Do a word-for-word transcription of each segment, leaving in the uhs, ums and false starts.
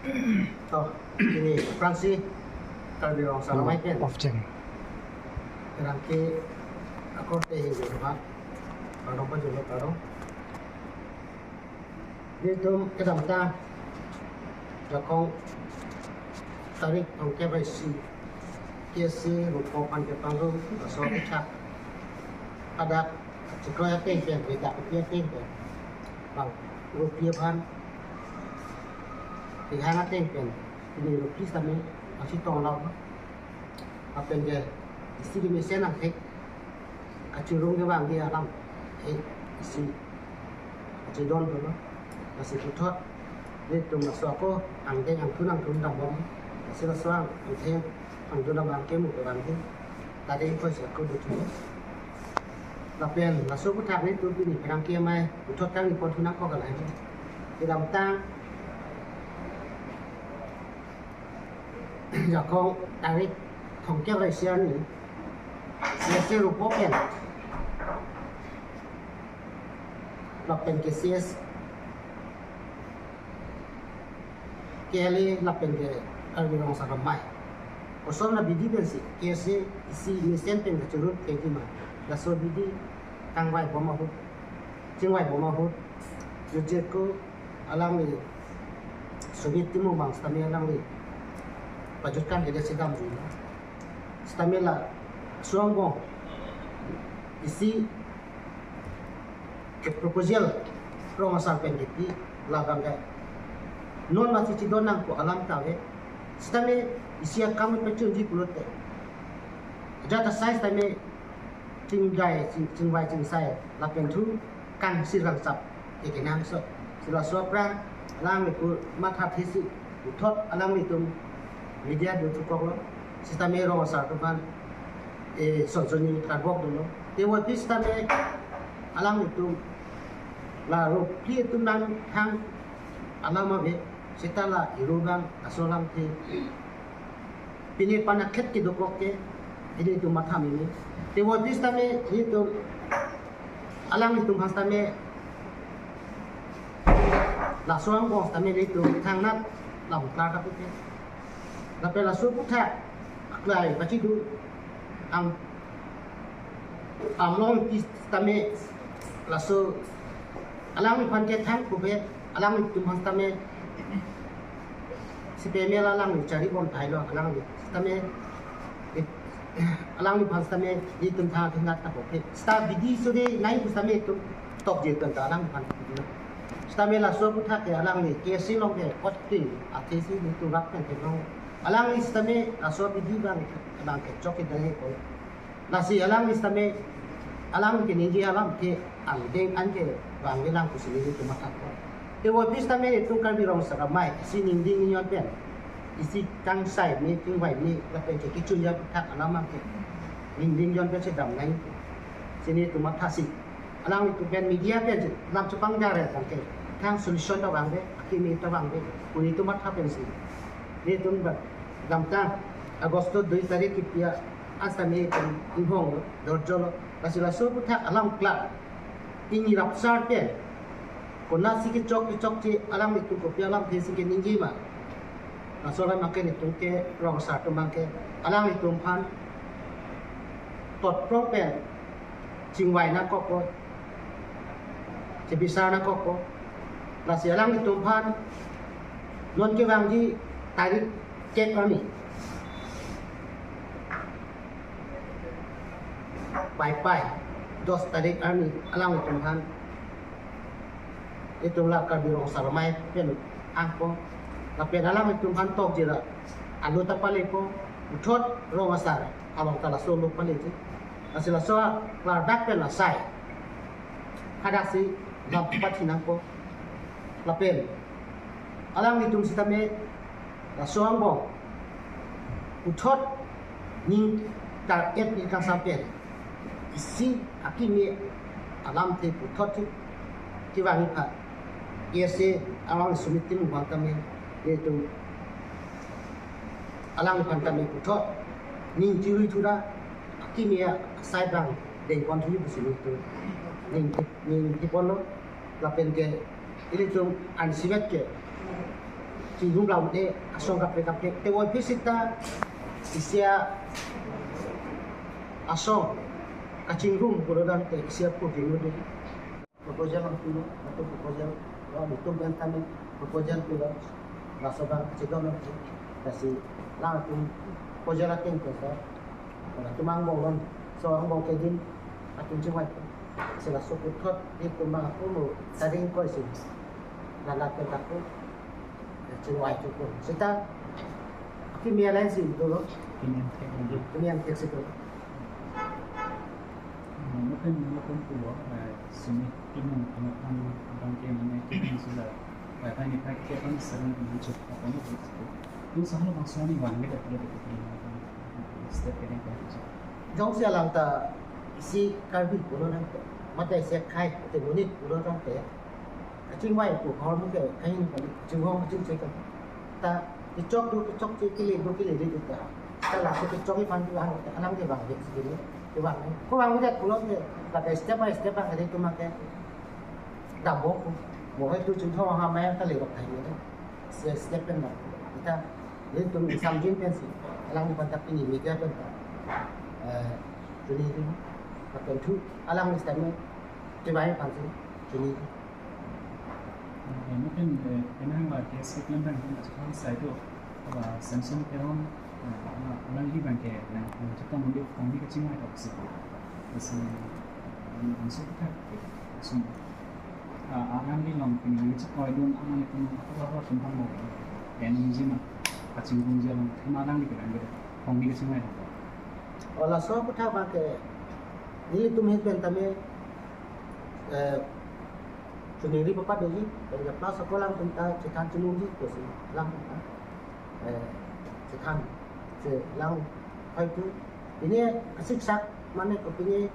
To, pini aphrangsi Karbi Rong Asar Amei pen of Jeng. Rangke akorte hingjo ba. Kardom pajolo, kardom. Nelitum kedamtang jakong tarik thomkep ra isi K S A rupo aphan kepangrum, laso aphuthak hadak chekroi ateng pen, beda kopi ateng pen, bang rupi aphan, kehang ateng pen, pini rupi sitame angsi tong lo. Lapen ke isi kemesen angthek kachirung kevangji alam, eh, isi kachidon dolo. Lasi puthot nelitum laso ako angdeng angthun angthun dambom. Lasi laso ang, angdeng angthun dambom ke mu kevangji tari ko si ako dothu. Lapen laso aphuthak nelitum pini pherangke amei puthot kangni pon thu nangkok kalai. Kedamtang jakong tarik thomkep ra isi arni, C S A rupo pen, lapen ke C S, K L A lapen ke Karbi Rong Asar Amei, koson abidi pensi K S A isi mesen pen kachirut kejima, laso abidi kangvai bom ahut, chingvai bom ahut, jutje ko alangli Sumit Timung abang sitame alangli pajutkan kedet si damjui. Sitame laso angbong isi ke proposal Rong Asar pen kepi, labang ke non masi chidon nangpo alam ta ave. Sitame isi akam pachunji pulote, ajat asai sitame chingdai, ching-, chingvai chingsai lapen thu kangsir kangsap ke kenangsot. Si laso aphrang alangli pu matha thesi puthot alanglitum media do thukoklo. Sitame Rong Asar atum aphan, eh, sonsoni karbok dolo. Te wati sitame alanglitum la rupi atum nangthang alam ave, seta la iru bang aso alamthe pine pana khet kedokok ke ilitum matha meme. Te wati sitame ilitum, alanglitum aphan sitame, laso angbong sitame ilitum thangnat lam klar kapu ke. Lapen laso aphuthak aklai kachidu ang amlong pis tame laso alangliphan ke thang kube, alanglitum aphan tame si pemela alangli chari bom thailo alangli tame, alangliphan tame itum thang thingat ta kope. Sita bidi sore nai pu tame itum tokje kan ta alangliphan. Sitame laso aphuthak ke alangli K S A along ke kot tin athe si itum rak pen ke long. Alangli sitame laso abidi abang, abang kechok ke dai ko. Lasi alangli sitame, alang keningje alamthe angdeng an kevangve lang pusi nelitum matha ko. Te wati sitame itum Karbi Rong Asar Amei isi ningding ningjon pen, isi kangsai me, chingvai me, lapen ke kechunji aphuthak alam ke ningding ningjon pen si dam nai. Si nelitum mathasi, alanglitum pen media pen si lam chepangjar abang ke thang solution ta vangve, akimi ta vangve pu nelitum matha pensi nelitum ba damtang Agosto dui tarik kepi-a asitame itum inghong lo, dorjolo. Lasi laso aphuthak alam klar, pini rapsar pen konatsi kechok kechokche, alanglitum kopi alamthe si keningje ma, laso alam abang ke nelitum ke Rong Asar atum abang ke alanglitum aphan totprong pen chingvai nangkokpo, chebisar nangkokpo. Lasi alanglitum aphan non kevangji tarik kep arni, Paipai, dos tarik arni alanglitum aphan itum la Karbi Rong Asar Amei pen angpo, lapen alanglitum aphan tokje ra alo ta palepo, puthot Rong Asar along ta laso lo paleji. Lasi laso klardak pen asai hadaksi lam pathi nangpo. Lapen alanglitum sitame laso angbong puthot ning tar-et ni kangsam pen isi akimi alamthe puthot thi kevangji aphan K S A along Sumit Timung abang tame, itum alangphan tame puthot ning chirui thu ra akimi asai abang dengpon thuji pusi nelitum ning, ning thipon lo. Lapen ke ilitum ansivet ke Chingrum lam de asong kaprek kaprek. Te voiphit seta isi asong kachingrum pulo tangte isi aphu dinglu de. Proposal ang pulo, atau proposal, ya, betul kan kami proposal pulo. Laso abang chedon ang si, kasi latum proposal ating ko sa. Latum angbong non, so angbong kedin atum chingvai. Sila so puthot di tum bang ako mo saring ko si. Nana ke tako. Chingvai chuko. Seta, ki mi alai si dolo. Kini ang thek dolo. Kini ang thek si dolo. Mungkin, mungkin pulo, eh, Sumit Timung, ano, ano, abang ke mane, Timung sila, eh, tani tak ke pang sarang pun chup, apa ni, tu sahalo bang suami wan, kita perlu kita punya, step ini kan. Jongsi alang ta isi Karbi pulo nangte, mate isi akhei, te monit pulo nangte, kachingvai pu hor mu ke, kahin kali, chingvai, kachingvai kan. Ta kechok do, kechokche, kele do, kele do ta. Ta laso kechok iphan tu hang, alang ke bang, ke sini, ke bang. Ko bang ke pulo ke, la ke step by step bang, ke tu make. Dampo ko, mo hai tu chingthong ha mai ta le bak thai ni. Step step pen bang. Kita, ni tu samjin pen si, alang ni pen ta pini media pen ta. Eh, chini ni, ka pen tu, alang ni step ni, chingvai iphan si, chini ni. Eh, mungkin, eh, penang la case keklem bang, mungkin aja kan saya tu, la Samson Teron, eh, la, alangli bang ke, na, na cakap mungkin kami kecil lah, tak sih. Kasi, eh, langsung kita, langsung. Ah, alangli long, pini ni cakap dun, alangli pun, apa, apa, tentang mau, eh, yang ini mah, kacing pun jalan, cuma alangli bilang gitu, kami kecil lah, tak. Oh, laso aku tak pakai, nelitum hit pen tame, eh, chuningri papat doji, pen ke plus ako alangtum ta chethan chuningri kosi alangtum ta, eh, chethan, che lang hai tu, pini asiksak mane ko pini,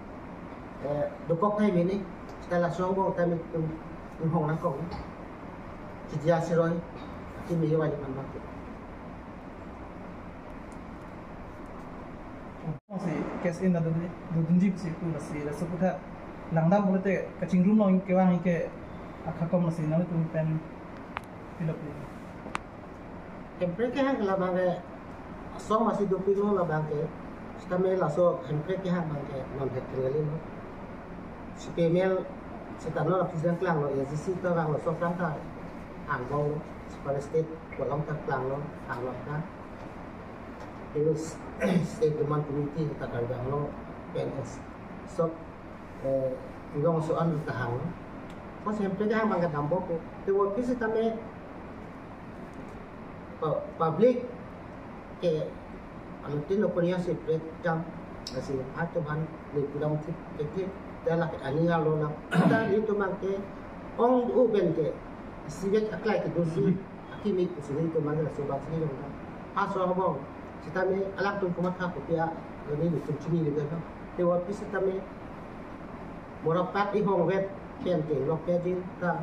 eh, dokok thai mene, seta laso angbong tame tum, tum hong nangkok, chijia siroi, ati mi wali man bang. Si case in dodun, dodunji si pu lasi, laso aputhak langdam pulote kachingrum long kevang ke akha kom lasi nangtum pen pilok ni. Hemprek kehang labang ke, asong masi dopik lo labang ke, sitame laso Hemprek kehang bang ke non het kali lo. C P M L seta non office klang lo, A G C ta klang lo, so klang ta angbong lo, separate state kolom ta klang lo, angbong ta. Ini state demand committee ta Karbi Anglong P N S. So, eh, igong so an ta hang. Pas Hemprek kehang bang ke dampo ko. Te voiphit sitame pu-, public ke anutin opinion si prek jam, lasi atum aphan ni pulang thip thip thip, te lake ani alo lang. Ta nelitum bang ke ong u pen ke, isivet aklai kedo si, akimi kusi nelitum bang ke laso bang si nelitum bang. Paso abang, sitame alangtum komat ha kopi a, nelitum chini ni bang. Te voiphit sitame, mora pat ihong vet, pen ke lok ke jin ta,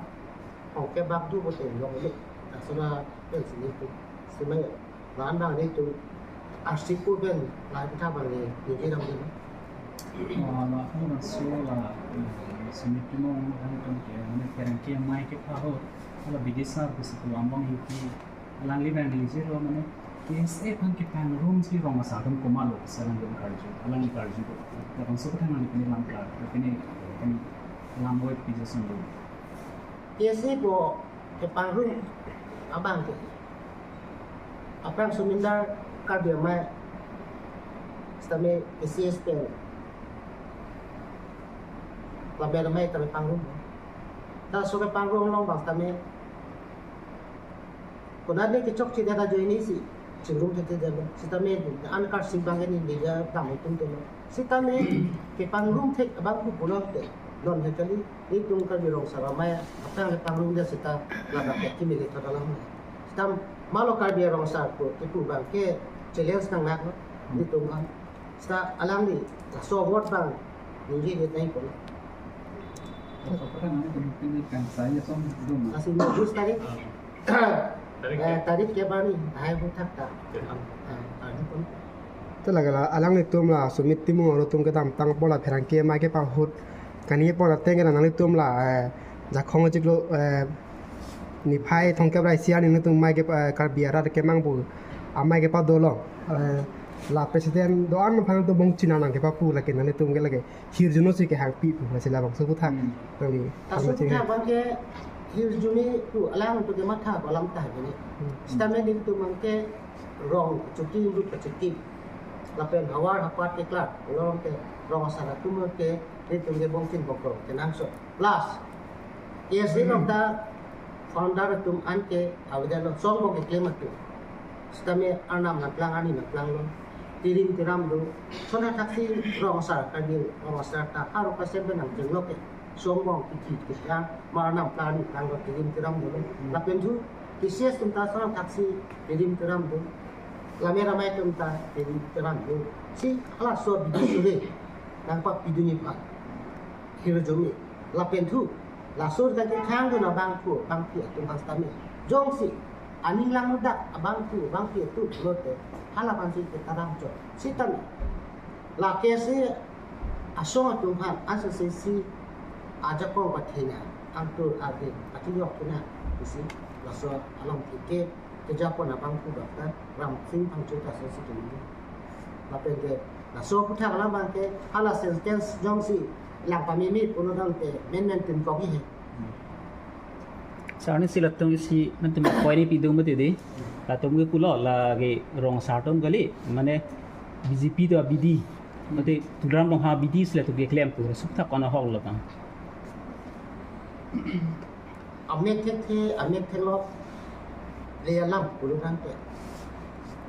hong ke bak du bote long le, ta sona pen si nelitum, simai, lan bang nelitum, arsik pu pen, lan ta bang ni, ni ke dam ni. Ah, la hong na so la, eh, Sumit Timung hang tum ke, mane kerang ke mai ke pha ho, la bidisar ke situ ambang U P, alangli bang ni jiro mane, K S A aphan kepangrum si rong asar atum komat lo, selang dum karju, alangli karju do. Labangso kethang ni pini lam klar, pini, pini lam web pijison do. K S A pu kepangrum abang ke. Aphrang sumindar Karbi Amei sitame A C S pen. Laber Amei tame pangrum. Ta so kepangrum long bang sitame. Konat ne kechokche ta ajoine si chingrum thekthek jalo. Sitame an karsik bang ke neli ja dam itum telo. Sitame kepangrum thek abang pu pulote non he kali, itum Karbi Rong Asar Amei aphrang le pangrumdet seta ladak kimi le thot alam. Seta malo Karbi Rong Asar pu kipu bang ke challenge nangnak lo itum bang. Seta alangli laso award bang neli le tai pon. Laso aphrang nang pun pini kan saya som dum. Lasi mo bus tadi. Tarik, eh, tarik ke bani, hai bu thak ta. Ya. Ah, ah, ni pun. Te lake la, alanglitum la, Sumit Timung atum kedamtang apot la pherangke amei kepanghut. Kani apot ateng ke nanglitum la, eh, jakhong chiklo, eh, Niphai thomkep ra isi arni nelitum amei ke, eh, Karbi arat kemang pu amei kepado lo. Eh, la president do-an aphan to bong china nang kepapu lake nelitum ke lake hirjuno si kehangpi pu, lasi labangso aputhak. Hmm. Nangli laso aputhak abang ke hirjume pu alang to kematha ko alam ta bini. Hmm. Sitame nelitum abang ke rong chuti inut chuti. Lapen havar hapat keklar, rong ke rong asar atum ke nelitum ke bongchin bongkrong kenangsot. Plus, K S A along ta founder atum an ke avedetlo, songbong keklem atum. Sitame arnam nangklang, arni nangklanglo. Tirim tiram do. Lason athaksi rong asar, Karbi rong asar ta pharo percent pen nangjenglo ke. Songbong kiki kisang, ma arnam klang, arni klanglo, tirim tiram dolo. Lapen thu, K C S atum ta lason athaksi tirim tiram do. Lammet amei atum ta tirim tiram do. Si halaso abidi suri nangpapidunji aphan hirjume. Lapen thu, laso kachethang dun abangphu abangpi atum aphan sitame, jongsi aning langnodak abangphu abangpi atum pulote, hala aphansi ketaram chot. Sitame, la K S A asong atum aphan, asosai si ajakong pathena, angtur ardeng pachijok thunang pusi, laso alamthe ke kejapon abangphu Doctor Ramsing Phangcho ta asonsi tumdi. Lapen ke laso aputhak alam abang ke hala sentence jongsi lang pameme pulo tangte menmen tin kogi he. Sir, neli si latum isi nantum point ni pidun mati di. Latum ke pulo lake rong asar atum kali, mane B J P to abidi. Mate Tuliram Ronghang abidi si latum keklem pu, laso aputhak kon ahok lo tang. Amek thekthe, amek theklong le alam pulo tangte,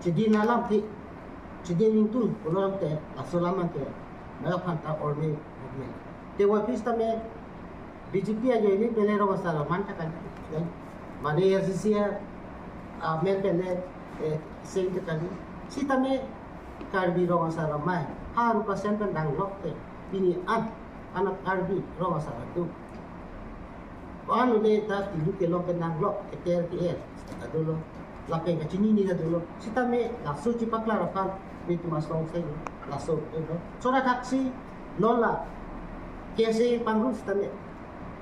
chedin alamthe, chedin ingtung pulo tangte, laso alam abang ke, maya phanta orme, orme. Te wa pis tame, B J P ajoine pen le rong asar aman ta kali, mane A C C amen pen le, eh, seng ta kali. Sitame, Karbi rong asar amei, pharo percent pen danglok te, pini an, anak Karbi rong asar atum. Ko-an le ta tilu kelong pen danglok, keter ke-er ta dolo, lapen kachinine ta dolo. Sitame laso chipaklar aphan nelitum asong sai laso, eh, lo. Lason athaksi non la K S A pangrum sitame,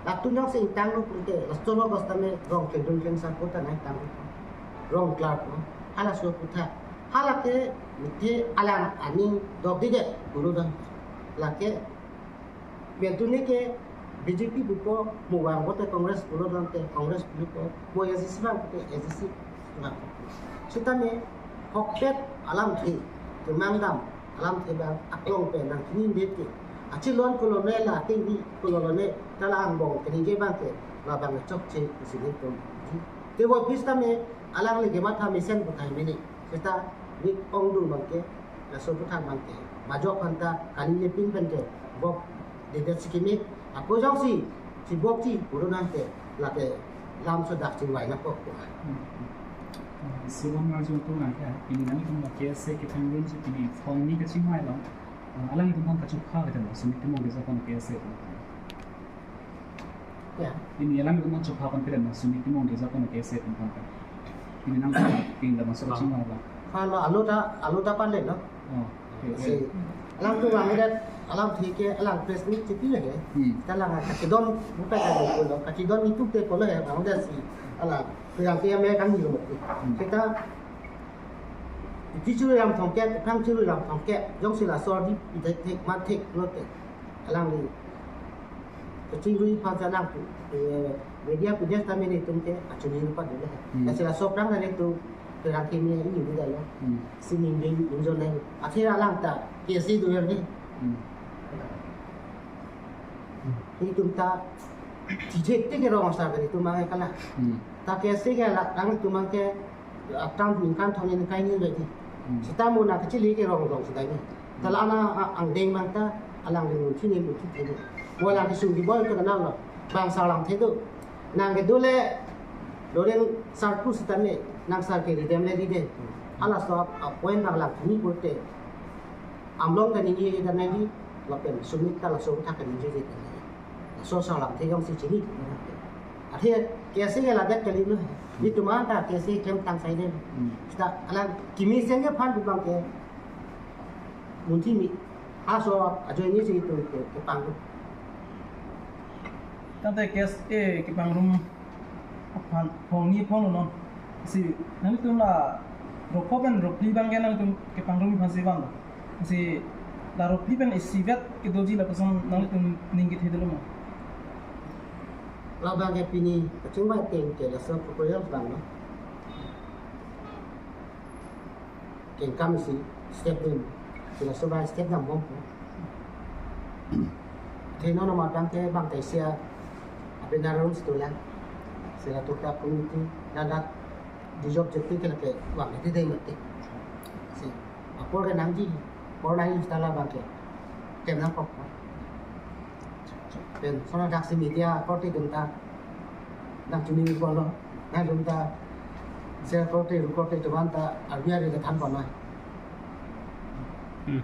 latum jongsi ingtanglo pulote, laso lo sitame rong kledun klensar ko ta nangtanglo. Rong klar ko. Halaso aputhak. Hala ke mithe alang aning dokdedet pulo tang. Lake Bentuni ke B J P pupo, mo vang pote Congress pulo tangte Congress pupo, mo A C C vang pote A C C vang. Sitame ahokpet alamthe, kemang dam alamthe abang aklong pen nangchinine ke. Achelon kolone la tingdi kolone ta la angbong keningje abang ke, labang chokche pusi nelitum. Te wa pis tame alangli kematha mesen puthai mene. Seta nik ongdung abang ke, laso aputhak abang ke, majok aphanta kaningje pin pen ke, bok dedet si kimi, ako jongsi, si bok si, pulo tangte, lake lam so dak chingvai nangkok ko. Hmm. Hmm. Isi bom arju tum nangke, pini nangtum la K S A kepangrum si pini form ni kachingvai lo. Ah, alanglitum aphan kachupha kedo, Sumit Timung Desa aphan K S A atum. Ya. Pini alanglitum aphan chupha aphan kedo, Sumit Timung Desa aphan K S A atum aphan. Pini nang pini labangso kachingvai lo. Phan lo, alo ta, alo ta pan le lo. Oh, okay, okay. Si, alangtum vangdet, alamthe ke, alang press meet chipi le ke. Hmm. Ta alang kachidon, buta ka lo, kachidon ni tuk te ko le, vangdet si, alang, pirang ke ya me kan ni lo. Hmm. Kita, iti churu ram thongkep, thang churu ram thongkep, jongsi laso ardi, ithek thek, man thek, lo te. Alangli kachingrui aphan si alang pu, eh, media pu jes tame nelitum ke achini rupa dole. Hmm. Lasi laso aphrang ta nelitum kerang kimi ini dole ya. Hmm. Si ningding injon nai. Akhir alang ta K S A do ya ni. Hmm. Nelitum ta tijek tik rong asar ke nelitum mangai kala. Hmm. Ta K S A ke la, alanglitum abang ke, ah, tang ningkan thong ningkan ni lagi. Hmm. Seta mo na kachili ke rong rong seta ni. Ta la ana, ah, angdeng abang ta, alangli munthi ni munthi theni. Mo alang kesung keboi ke kenal lo. Bang asar alamthe do. Nang kedo le, Loren asar pu sitame, nang asar ke ridem le ride. Halaso a, a point abang alang theni pulote, Amlong kaningje ta nangji, lapen Sumit ta laso aputhak kaningje ta nangji. Laso asar alamthe jongsi chini. Athe K S A ke ladak kali lo. Nelitum anta K S A klem tang saide. Hmm. Seta alang kimi seng ke aphan pu abang ke munthi mi. Halaso ajoine si nelitum ke, kepangrum. Tangte K S A kepangrum Phan, phongni phonglo non. Si, nanglitum la ropho pen rophli abang ke nanglitum kepangrum aphansi vanglo. Si, la rophli pen isivet kedoji lapuson nanglitum ning kethedetlo ma? Labang ke pini kachingvai ateng ke laso proposal vanglo. Kengkam isi step dun. Si laso abang step dambompo. Theno nama abang ke bang kaisia apenar room situla. Si latum ta committee nanat dijok jeti ke lake vang hedi dei mati. Si apor ke nangji, apor nangji sitala abang ke tem nangkok. Pen sona daksi media korte atum ta nangchini bolo, nangtum ta share korte, ru korte atum anta arbi ari ta thanpon noi. Hmm.